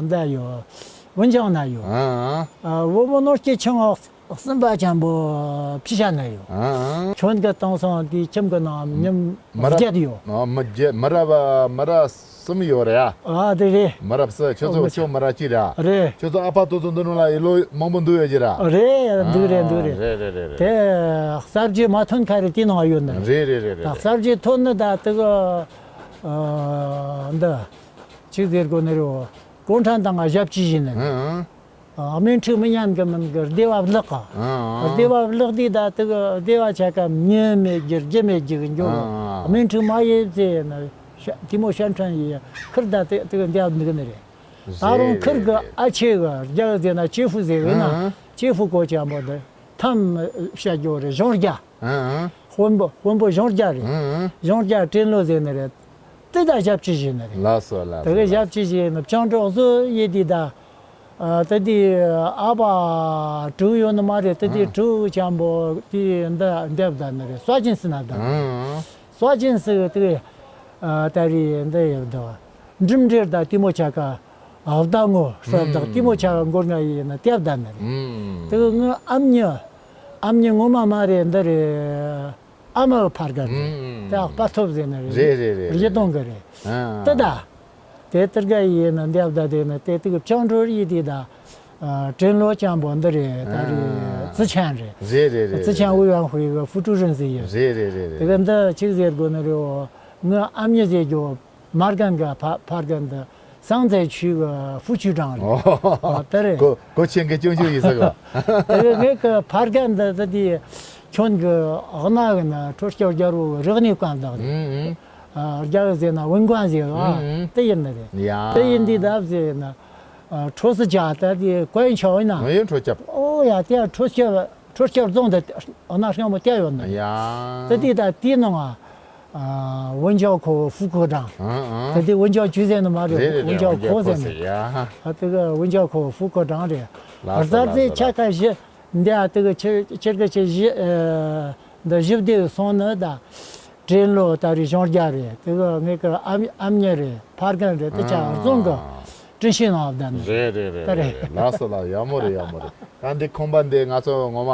འདི་ཡོད། ཝུན་ཅང་ན་ཡོད། ཨ་ཨ། ཨ། བུ་མོ་ནོར་སྐྱེས་ཆུང་ངོ་གསུམ་པ་ཆེན་པོ་ཕི་ཤ་ན་ཡོད། ཨ་ཨ། ཁྱོད་ཀྱི་དེང་སང་དེ་ཁྱིམ་གྱི་ནང་མི་མི་རབས་བརྒྱད་ཡོད། ཨ། མི་བརྒྱད། མི་རབས་མི་རབས་གསུམ་ཡོད་རེད་ཡ། ཨ། དེ་རེད། མི་རབས་གསུམ། ཁྱོད་ཚོ། ཨོ། ཁྱོད་མི་རབས་གཅིག་རེད་ཡ། རེད། ཁྱོད་ཚོ་ཨ་ཕ་ཏོ་ཚོ་འདི་ནང་ལ་ཡི་ལོ་མང་པོ་འདུག་ཡོད་ཀྱི་ར། རེད། འདུག་རེད། འདུག་རེད། ཨ། རེད་རེད་རེད་རེད། དེ་གསར་བརྗེ་མ་ཐོན་ཁ་རེད། དེ་ནང་ཡོད་ནི་རེད། རེད་རེད་རེད་རེད། ད་གསར་བརྗེ་ཐོན་ནི་ད་དེ་གི་ཨ། འདི་ཅིག་ཟེར་དགོས་ནི་རེད། གུང་ཁྲན་ཏང་ང་ཞབས་ཕྱི་བྱས་ནི་རེད། ཨ་ཨ། ཨ། དམག་འཁྲུག་མི་ཉན་གི་མིན་གི་སྡེ་བ་བརླག་ག། ཨ་ཨ། སྡེ་བ་བརླག་དུས་ད་དེ་གི་སྡེ་བ་ཆ་ཀ་མྱི་མེད་རྒྱུ་རྒྱུ་མེད་རྒྱུ་གི་འགྱོ་གི། ཨ་ཨ། དམག་འཁྲུག་མ་ཡེ་ཟེར་ན་ཤ་དེ་མོ་ཤན་ཁྲན་ཡི་ཁིར་ད་དེ་དེ་གི་འདེབས་འདུག་ནི་རེད། ད་རུང་ཁིར་གི་ཨ་ཆེ་གི་རྒྱ་གི་ཟེར་ན་ཅེ་ཧྥུ་ཟེར་གི་ན། ཨ་ཨ། ཅེ་ཧྥུ་གོ་ཅམ་པོ་དེ་ཐམ་བཤད་རྒྱུ་རེད། གཞུང་རྒྱ། ཨ་ཨ། དཔོན་པོ་དཔོན་པོ་གཞུང་རྒྱ་རེད། ཨ་ཨ། གཞུང་རྒྱ་ཀྲེན་ལོ་ཟེར་ནི་རེད། དེ་ད་ཞབས་ཕྱི་བྱས་ནི་རེད། ལགས་སོ་ལགས་སོ། དེ་གི་ཞབས་ཕྱི་བྱས་ནི་བཅིངས་འགྲོལ་བཟོ་ཡེ་དུས་ད། ཨ། དེ་དུས་ཨ་ཕ་དྲུག་ཡོད་ནི་མ་རེད། དེ་དུས། ཨ། དྲུག་ཆེན་པོ་དེ་འདི་འདེབས་ད་ནི་རེད། སྲོག་ཆེན་སི་ན་ད། ཨ། སྲོག་ཆེན་སི་དེ་ཨ་ད་རེས་འདི་ཡོད་ད། འགྲིམ་འགྲུལ་ད་དེ་མོ་ཆ་ཀ་ཨ་བདག་ངོ་ཧྲ་བདག་ཨ་དེ་མོ་ཆ་ཀ་འགོར་ང་ཡིན་ན་འདེབས་ད་ནི་རེད། ཨ། དེ་གི་ངའི་ཨ་མྱེས་ཨ་མྱེས་ངོ་མ་མ་རེད། འདི་རེད། ཨ་མ་གི་ཕར་གི་རེད། ཨུམ། དེ་ཨ་ཕ་ཐོབ་ཟེར་ནི་རེད། རེད་རེད་རེད། རི་དོང་གི་རེད། ཨ། དེ་ད། དེ་ཏིར་ག་ཡིན་ན་འདེབས་ད་དེ་ནི་དེ་དུས་བཅིངས་འགྲོལ་ཡེ་དུས་ད། ཨ། ཀྲེན་ལོ་ཅམ་པོ་འདི་རེད། ད་རེད། ཨ། ཙི་ཆན་རེད། རེད་རེད་རེད། ཙི་ཆན་ཝུའུ་ཝེན་ཧུའེ་གི་ཧྥུ་ཀྲུའུ་རེན་ཟེར་ཡོད། རེད་རེད་རེད་རེད། དེ་གི་འདི་ཅིག་ཟེར་དགོས་ནི་རེད། ངའི་ཨ་མྱེས་ཟེར་རྒྱུ། མར་གན་གི་ཕ་ཕར་གན་དུ་སང་ཙེ་ཆུས་གི་ཧྥུ་ཆུས་ཀྲང་རེད། ཨོ། ཨ། དེ་རེད། གོ་གོ་ཆེན་གི་ཅུང་ཅུང་ཡིན་ས་གོ། དེ་གི་ངེད་གི་ཕར་གན་དུ་དེ་དེ་ཁྱོད་གི་ཨག་ན་གི་ན་ཁྲོ་སྐྱོར་རྒྱལ་པོ་གི་རིག་གནས་ཀོན་བདག་རེད། ཨུམ་ཨུམ། ཨ། རྒྱ་གི་ཟེར་ན་ཝུན་ཀོན་ཟེར་གི། ཨ། ཨུམ་ཨུམ། དེ་ཡིན་ནི་རེད། ཡ། དེ་ཡིན་དུས་ད་ཟེར་ན། ཨ། ཁྲོ་སི་ཅ་ད་དེ་ཀོན་ཆོ་ཡིན་ན། ཨ། ཡིན་ཁྲོ་སྐྱབས། ཨོ་ཡ། དེ་ཁྲོ་སྐྱབས། ཁྲོ་སྐྱབས་རྫོང་དེ་ཨ་ན་སྔ་མོ་བལྟས་ཡོད་ནི་རེད། ཡ། དེ་དུས་ད་དེའི་ནང་ང་། ཨ། ཝུན་ཅའོ་ཁོ་ཧྥུ་ཁོ་ཀྲང་། ཨ་ཨ། དེ་དུས་ཝུན་ཅའོ་ཆུས་ཟེར་ནི་མ་རེད། རེད་རེད་རེད། ཝུན་ཅའོ་ཝུན་ཅའོ་ཁོ་ཁོ་ཟེར་ནི། ཟེར་ཡ། ཨ། དེ་གི་ཝུན་ཅའོ་ཁོ་ཧྥུ་ཁོ་ཀྲང་རེད། ལགས་སོ་ལགས་སོ། རྫ་རྫའི་ཆ་ཁ་བཞི་འདི་ཨ་དེ་གི་ཆེར་ཆེར་གི་ཆེ་བཞི། ཨ། འདི་བཞི་བདེ་སོང་ནི་ད། ཀྲེན་ལོ་ད་རེད། གཞུང་རྒྱ་རེད། དེ་གི་ངེད་གི་ཨ་ཨ་མྱེས་རེད། ཕར་གན་རེད། དེ་ཆ་ཨ་རྫོང་གི་ཨ་ཀྲིན་ཤིན་ནང་བསྡད་ནི། རེད་རེད་རེད་ད་རེད། རེད། ལགས་སོ་ལགས། ཡག་མོ་རེད། ཡག་མོ་རེད། ད་འདི་ཁང་པ་འདི་ང་ཚོ་ངོ་མ་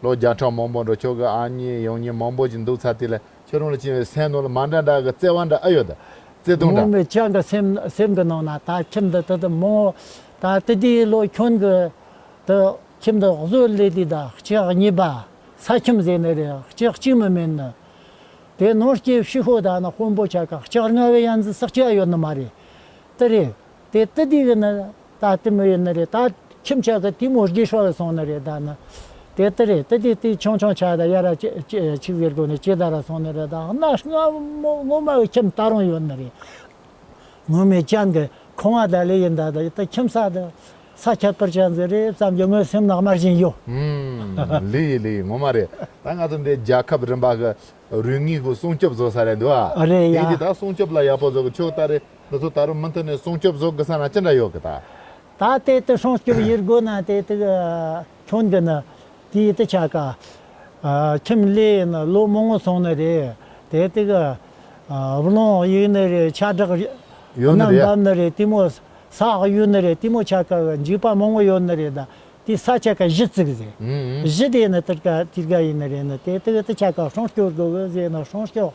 ལོ་བརྒྱ་ཕྲག་མང་པོ་འགྲོ། ཁྱོད་ཀྱི་ཨ་མྱེས་ཡང་མྱེས་མང་པོ་ཞིག་འདུག་ཚར་དུས་ལ་ཁྱོད་རང་ལ་ཅི་སེམས་ནང་ལ་མ་འདྲ་འདྲ་གི་བརྩེ་བ་འདྲ་ཨ་ཡོད་ད། བརྩེ་དུང་འདྲ། ངོ་མ་ཅང་གི་སེམས་སེམས་གི་ནང་ན་ད་ཁྱིམ་འདི་དེ་དེ་མོ། ད་དེ་དུས་ལོ་ཁྱོད་གི་དེ་ཁྱིམ་འདི་བཟོ་ལས་དུས་ད་ལྕགས་གཉིས་པ། ས་ཁྱིམ་ཟེར་ནི་རེད། ལྕགས་གཅིག་མི་མེད་ནི། དེ་ནོར་སྐྱེས་ཕྱི་ཤོག་ད་ན་དཔོན་པོ་ཆ་ཀ་ལྕགས་ལྔ་བའི་ཡན་ཟི་ས་ལྕགས་ཡོད་ནི་མ་རེད། དེ་རེད། དེ་དེ་དུས་གི་ནི་ད་དེ་མོ་ཡིན་ནི་རེད། ད་ཁྱིམ་ཆ་གི་དེ་མོ་རྒས་ཧྲ་བའི་སོང་ནི་རེད། ད་ནི་དེ་དེ་རེད། དེ་དུས་དེ་ཆུང་ཆུང་ཆ་ད་ཡ་ར་ཅི་ཅི་ཅིག་ཟེར་དགོས་ནི་ཅི་ད་ར་སོང་ནི་རེད། ད་གནའ་སྔ་མོ་ངོ་མ་གི་ཁྱིམ་ད་རུང་ཡོད་ནི་རེད། ངོ་མ་ཅང་གི་ཁང་བ་ད་ལས་ཡིན། ད་ད་ད་ཁྱིམ་ས་ད་ས་ཁྱད་པར་ཅན་ཟིག་རེད་བསམ་གྱི་ངའི་སེམས་ནང་དམར་བཞིན་ཡོད། ཨུམ། ལེ་ལེ། ངོ་མ་རེད། ད་ང་ཚོ་འདི་རྒྱལ་ཁབ་རིམ་པ་གི་རུས་ངོས་གི་སྲུང་སྐྱོབ་བཟོ་ས་རེད་འདུག་ཨ། རེད་ཡ། ཡིན་དེ་ད་སྲུང་སྐྱོབ་ལ་ཡག་པོ་བཟོ་གི། ཁྱོད་ད་རེད། འདི་ཚོ་ད་རུང་མུ་མཐུད་ནས་སྲུང་སྐྱོབ་བཟོ་དགོས་ས་ན་ཅི་འདྲ་ཡོད་གི་ད། ད་དེ་དེ་སྲུང་སྐྱོབ་ཡེད་དགོས་ན་དེ་དེ་གི་ཁྱོད་འདི་ནི་དེ་དེ་ཆ་ཀ་ཨ་ཁྱིམ་ལས་ནི་ལོ་མང་པོ་སོང་ནི་རེད། དེ་དེ་གི་ཨ་བློང་ཡིན་ནི་རེད། ཆ་གྲགས་ཡོད་ནི་རྣམ་རེད། འབབ་ནི་རེད། དེ་མོ་ས་ཡོད་ནི་རེད། དེ་མོ་ཆ་ཀ་འཇིགས་པ་མང་པོ་ཡོད་ནི་རེད། ད་དེ་ས་ཆ་ཀ་གཞི་བཙུགས་ཟེར། ཨུ་ཨུ། གཞི་དེ་ནི་དེ་ཀ་དེ་ཀ་ཡིན་ནི་རེད། ནི་དེ་དེ་དེ་ཆ་ཀ་སྲུང་སྐྱོབ་དགོས་གི་ཟེར་ན་སྲུང་སྐྱོབ།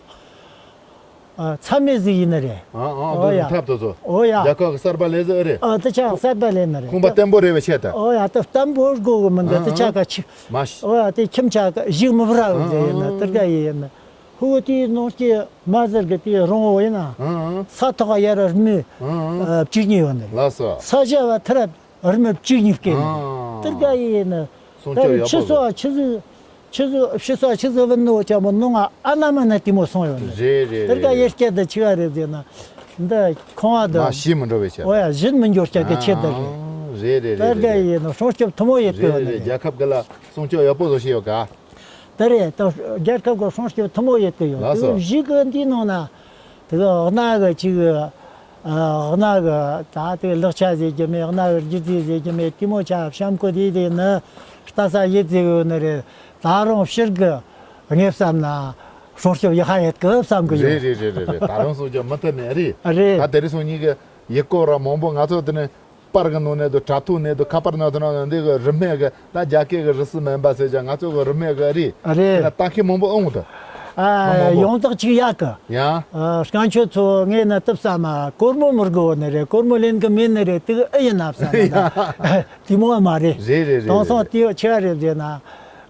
ཨ། ཚད་མེད་ཟིག་ཡིན་ནི་རེད། ཨ་ཨ། ཨོ་ཡ། འདི་ཐབས་དེ་ཚོ། ཨོ་ཡ། རྒྱལ་ཁབ་གསར་པ་ལས་ཟིག་ཨེ་རེད། ཨ། དེ་ཆ་གསར་པ་ལས་ནི་རེད། ཁང་པ་བརྟན་པོ་རེད་བའི་ཆེད་དུ། ཨོ་ཡ། དེ་བརྟན་པོ་དགོས་གི་མི་འདུག། ཨ་དེ་ཆ་ཨ། ཀ་ཆི། མ་ཤི། ཨོ་ཡ། དེ་ཁྱིམ་ཆ་ཀ་གཞིག་མི་བུ་ར་གི་ཟེར་ཡིན་ནི། ཨ་ཨ། དེ་ཀ་ཡིན་ཡིན་ནི། ཧུ་དེའི་ནང་སྐྱེས་མ་ཟེར་གི་དེའི་རོང་བོ་ཡིན་ན། ཨ་ཨ། ས་ཐོག་ཡ་ར་རྨི། ཨ་ཨ། བཅུ་གཉིས་ཡོད་ནི། ལགས་སོ། ས་ཞ་བ་ཐི་ར། རི་མོ་བཅུ་གཉིས་སྐྱེས་ནས། ཨ། ཏིར་ཀ་ཡེ་ནས། སྲུང་སྐྱོབ་ཡག་པོ་ཆུ་བཟོ་བ་ཆུ་བཟོ་ཆུ་བཟོ་ཕྱི་ས་ཆུ་བཟོ་བའི་ནོ་ཅག་མོ་ནོ་ང་ཨ་ན་མ་ན་ཏི་མོ་སོང་ཡོད་ནས། རེད་རེད། ཏིར་ཀ་ཡེ་སྐྱེ་དེ་ཆི་ག་རེད་ཟེར་ན། འདི་ཁོང་བ་དུ། མ་ཤི་མི་འགྲོ་བའི་ཆེད། ཨོ་ཡ་བཞིན་མི་འགྱུར་ཅག་གི་ཆེད་དུ་རེད། ཨ། རེད་རེད་རེད་དེ་རེད་ག་རེད། ཡིན་ནོ་སྲུང་སྐྱོབ་ཐུན་མོང་ཡོད་གི་རེད་ཡོད་རེད་ནི་རེད། རེད། རྒྱལ་ཁབ་གི་ལ་སྲུང་སྐྱོབ་ཡག་པོ་བཟོ་ཤེས་ཡོད་ག་དེ་རེད། ད་རྒྱལ་ཁབ་གི་སྲུང་སྐྱོབ་ཐུན་མོང་ཡོད་གི་ཡོད། ལགས་དེ་སོ། གཞིས་གི་འདིའི་ནང་ན་དེ་གི་གནའ་གི་ཅིག་གནའ་གི་ད་དེ་ལག་ཆ་ཟེར་རྒྱུ་མེད། གནའ་གི་སྒྱུ་རྩལ་ཟེར་རྒྱུ་མེད། དེ་མོ་ཆ་བཤམས་བཀོད་དེ་དེ་ནི་ལྟ་ས་ཡིད་ཟེར་ཡོད་ནི་རེད། ད་རུང་ཕྱིར་གི་ངས་བསམ་ན་སྲུང་སྐྱོབ་ཡག་ཧ་ཡོད་གི་བསམ་གི་ཡོད། རེད་རེད་རེད་རེད་རེད། ད་རུང་སྲུང་སྐྱོབ་མུ་མཐུད་ནས་རེད། རེད། ད་དེ་རིང་སང་ཉིན་གི་ཡུལ་སྐོར་ར་མང་པོ་ང་ཚོ་དེ་ནས་པར་གི་ནང་ནས་དུ་དྲ་ཐོག་ནས་དུ་ཁ་པར་ནང་དུ་ནང་འདི་གི་རིན་མེད་གི་ད་རྒྱ་སྐད་གི་རི་སུ་མེན་པ་ཟེར་ཀྱང་ང་ཚོ་གི་རིན་མེད་གི་རེད། རེད། དེ་ལ་ལྟ་མཁན་མང་པོ་ཨང་དུ། ཨ། མང་པོ་ཡང་དག་ཅིག་ཡག་གི་ཡང་། ཨ། སྐྱང་ཆོས་ཚོ་ངས་ན་ཏིབ་ས་མ་སྒོར་མོ་མི་དགོས་ནི་རེད། སྒོར་མོ་ལེན་གི་མེད་ནི་རེད། དེ་གི་ཨེ་ཡིན་ན་བསམ་ན་ད་དེ་མོ་མ་རེད། རེད་རེད་རེད། དེང་སང་དེ་ཆེ་བ་རེད་ཟེར་ན་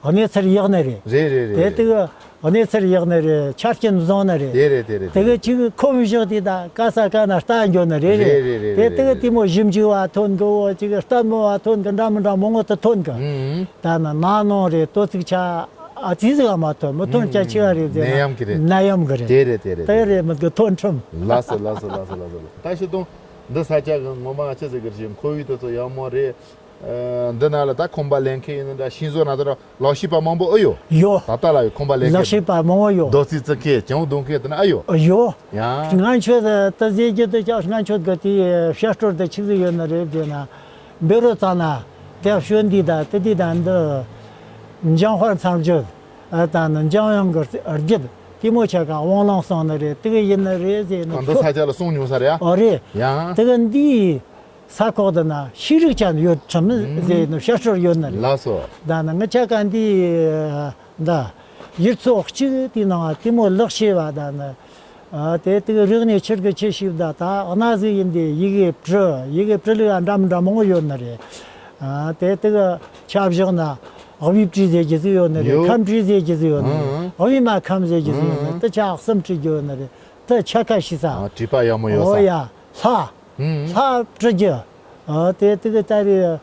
གནས་ཚུལ་ཡག་ནི་རེད། རེད་རེད་རེད། དེ་དེ་གི་གནས་ཚུལ་ཡག་ནི་རེད། ཆ་རྐྱེན་བཟང་ནི་རེད། དེ་རེད་དེ་རེད། དེ་གི་ཅིག་ཁོམ་བཞག་དེ་ད་ག་ས་ག་ན་ལྟ་འགྱོ་ནི་རེད། རེད་རེད་རེད། དེ་དེ་གི་དེ་མོ་ཞིབ་འཇུག་བ་ཐོན་གི་འོ་ཅིག་ལྟད་མོ་བ་ཐོན་གི་འདྲ་མི་འདྲ་མང་ངོ་དུ་ཐོན་གི་ཨུམ། ད་ན་ན་ནང་རེད། ལྟོ་ཚིགས་ཆ་ཨ་ཙི་ཟིག་ཨ་མ་ཐོན་མི་ཐོན་ཆ་ཆེ་བ་རེད་ཟེར་ན་ནད་ཡམས་གི་རེད། ནད་ཡམས་གི་རེད། དེ་རེད་དེ་རེད། དེ་རེད་མི་གི་ཐོན་ཁྲིམས། ལགས་སོ་ལགས་སོ་ལགས་སོ་ལགས་སོ། ད་ཤི་དང་འདི་ས་ཆ་གི་ངོ་མ་ཆི་ཟིག་གི་རེད། ཁོ་བོའི་དེ་ཚོ་ཡག་མོ་རེད། ཨ། འདི་ན་ལ་ད་ཁང་པ་ལེན་མཁན་ཡིན་ན་འདྲ་ཤིང་བཟོ་ན་ད་ལག་ཤེས་པ་མང་པོ་ཨེ་ཡོད། ཡོད། ད་ལྟ་ལ་ཡོད་ཁང་པ་ལེན་མཁན། ལག་ཤེས་པ་མང་པོ་ཡོད། རྡོ་རྩིག་བརྩིགས་མཁན་གྱང་རྡུང་མཁན་དེ་ན་ཨེ་ཡོད། ཡོད། ཡང་། སྔ་ཆོད་ད་ཟེར་རྒྱུ་དེ་ཅག་སྔ་ཆོད་གི་དེ་བཤད་སྲོལ་དེ་ཆི་ཟིག་ཡོད་ནི་རེད་ཟེར་ན། འབད་རུ་ཙ་ན་དེ་བཤོལ་འདི་ད་དེ་དེ་ད་འདི་འཇང་དཔལ་མཚམས་སྦྱོར་ད་ནི་འཇང་དབྱངས་གི་རྒྱུད་དེ་མོ་ཆ་ག་དབང་ལུང་གསུངས་ནི་རེད། དེ་གི་ཡིན་ནི་རེད་ཟེར་ནི། ཨ། འདི་ས་ཆ་ལ་གསུངས་མྱོང་ས་རེད་ཨ། ཨོ་རེད། ཡང་། དེ་གི་འདི། ས་ཁོག་དེ་ན་ཤེས་རིག་ཅན་ཡོད་ཁྲིམས་ཟེར་ནི་བཤད་སྲོལ་ཡོད་ནི་རེད། ལགས་སོ། ད་ནི་ངི་ཆ་ག་འདི་ད་ཡུལ་ཚོ་གཅིག་དེའི་ནང་དེ་མོ་ལག་ཤེས་པ་ད་ནི་ཨ་དེ་དེ་རིག་གནས་ཆེར་གི་ཆེ་ཞིག་ད་ད་གནའ་ཟིག་ཡིན་དེ་ཡི་གེ་བྲི་ཡི་གེ་བྲི་ལུགས་འདྲ་མི་འདྲ་མང་པོ་ཡོད་ནི་རེད། ཨ་དེ་དེ་གི་ཆ་བཞག་ན་དབུས་བྲིས་ཟེར་གི་ཟིག་ཡོད་ནི་རེད། ཡོད། ཁམས་བྲིས་ཟེར་གི་ཟིག་ཡོད་ནི་རེད། ཨང་། དབུས་མ་ཁམས་ཟེར་གི་ཟིག་ཡོད་ནི་རེད། ཨང་། དེ་ཆ་གསུམ་བྲིས་གི་ཡོད་ནི་རེད། དེ་ཆ་ཁ་ཤི་ས། ཨ། བྲིས་པ་ཡག་མོ་ཡོད་ས། ཨོ་ཡ། ལྷ། ཨུམ། ལྷ་བྲི་རྒྱུ། ཨ། དེ་དེ་གི་ད་རེ།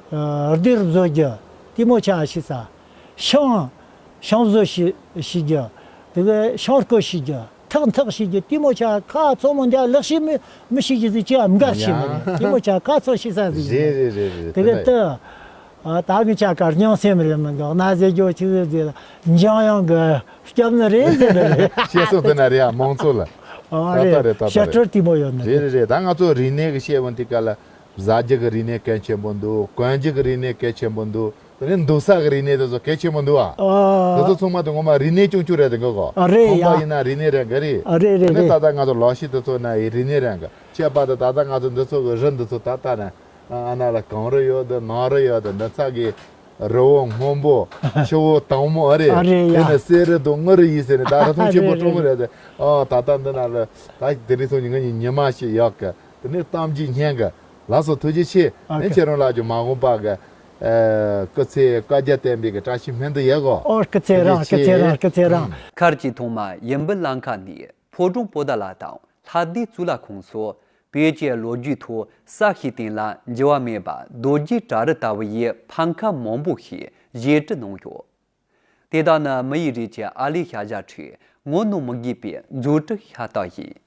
ཨ། རྡེར་བཟོ་རྒྱུ། དེ་མོ་ཆ་ཤི་ས། ཤིང་། ཤིང་བཟོ་ཤི་ཤི་རྒྱུ། དེ་གི་ཤིང་བརྐོས་ཤི་རྒྱུ། ཐག་འཐག་ཤི་རྒྱུ། དེ་མོ་ཆ་ཁ་ཚོ་མོ་འདི་ལག་ཤེས་མི་མི་ཤི་རྒྱུ་ཟིག་ཅི་ཡང་མི་དགའ་ཤི་མི་རེད། དེ་མོ་ཆ་ཁ་ཚོ་ཤི་ས་ཟིག་ཡིན། རེད་རེད་རེད་རེད། དེ་གི་དེ་ད། ཨ། ད་གི་ཆ་གར་སྙིང་སེམས་རེད་མི་འདུག་གནའ་ཟེར་རྒྱུ་ཆི་ཟེར་ཟེར་འཇང་དབྱངས་གི་སྐྱབས་ནི་རེད་ཟེར་ནི་རེད། བཤད་སྲོལ་དེ་ན་རེད་ཨ། མང་ཚོགས་ལ། ཨ། ད་ལྟ་རེད། རེད་ད་ལྟ་བཤད་རེད། སྲོལ་དེ་མོ་ཡོད་ནི་རེད། རེད་རེད་རེད། ད་ང་ཚོ་རིག་གནས་ཀྱི་བཤད་པ་འདི་ག་ལ་བཟའ་རྒྱུ་གི་རིག་གནས་གལ་ཆེན་པོ་འདུག་གོན་རྒྱུ་གི་རིག་གནས་གལ་ཆེན་པོ་འདུག་དེ་ནས་འདུག་ས་གི་རིག་གནས་དེ་ཚོ་གལ་ཆེན་པོ་འདུག་ཨ། ཨ། དེ་ཚོ་ཚང་མ་དེ་ངོ་མ་རིག་གནས་ཆུང་ཆུང་རེད་དེ་གོ་གོ་ཨ། རེད་ཡ། ཁང་པ་ཡིན་ན་རིག་གནས་རེད་གི་རེད། ཨ། རེད་རེད་དེ་ནས་རེད། ད་ལྟ་ང་ཚོ་ལག་ཤེས་དེ་ཚོ་ན་ཡི་རིག་གནས་རེད་གི་ཁྱད་པར་དུ་ད་ལྟ་ང་ཚོ་འདི་ཚོ་གི་རི་འདི་ཚོ་ད་ལྟ་ནས་ཨ་ན་ལ་གངས་རི་ཡོད་དེ་ནགས་རི་ཡོད་དེ་འདི་ཚ་གི་རི་བོ་སྔོན་པོ་ཆུ་བོ་དྭངས་མོ་ཨ་རེད། ཨ་རེད་ཡ། དེ་ནས་གསེར་རི་དང་དངུལ་རི་ཡིན་ཟེར་ནས་ད་རི་ཐང་ཆེན་པོ་ཨ་རེད་གྲོང་རེད་དེ། ཨ། ད་ལྟ་འདི་ན་ལ་ད་དེ་རིང་སང་ཉིན་ང་གཉིས་ཉི་མ་ཞིག་ཡག་གི་དེ་ནས་གཏམ་རྒྱུད་སྙན་གི་ལགས་སོ། ཐུགས་རྗེ་ཆེ། ཨ། ཨེ་ཁྱེད་རང་ལ་ཀྱང་མ་འོངས་པ་གི་ཨ་སྐུ་ཚེ་བསྐལ་བརྒྱར་བརྟན་པའི་གི་བཀྲ་ཤིས་སྨོན་འདུན་ཡོད་གོ་ཨོ། སྐུ་ཚེ་རིང་། ཐུགས་རྗེ་ཆེ། སྐུ་ཚེ་རིང་། སྐུ་ཚེ་རིང་། ཨ། མཁར་གྱི་ཐོག་མ་ཡུམ་བུ་གླིང་ཁ་ནས་ཕོ་བྲང་པོ་ཏ་ལ་དང་ལྷ་ལྡན་གཙུག་ལག་ཁང་སོགས་བོད་ཀྱི་ལོ་རྒྱུས་ཐོག་གསལ་ཤོས་སྟེང་ལ་འགྱུར་བ་མེད་པ་རྡོ་རྗེ་བྲག་རི་ལྟ་བུ་ཡི་ཕ་མཁར་མང་པོ་ཞིག་བཞེངས་སྐྲུན་གནང་ཡོད། དེ་དག་ནི་མི་ཡི་རིགས་ཀྱི་ཨ་ལས་ཤ་ཞབས་ཁྲིད་ངོ་གནོང་མི་དགོས་པའི་མཛོད་བྲིས་ཤ་སྟག་ཡིན།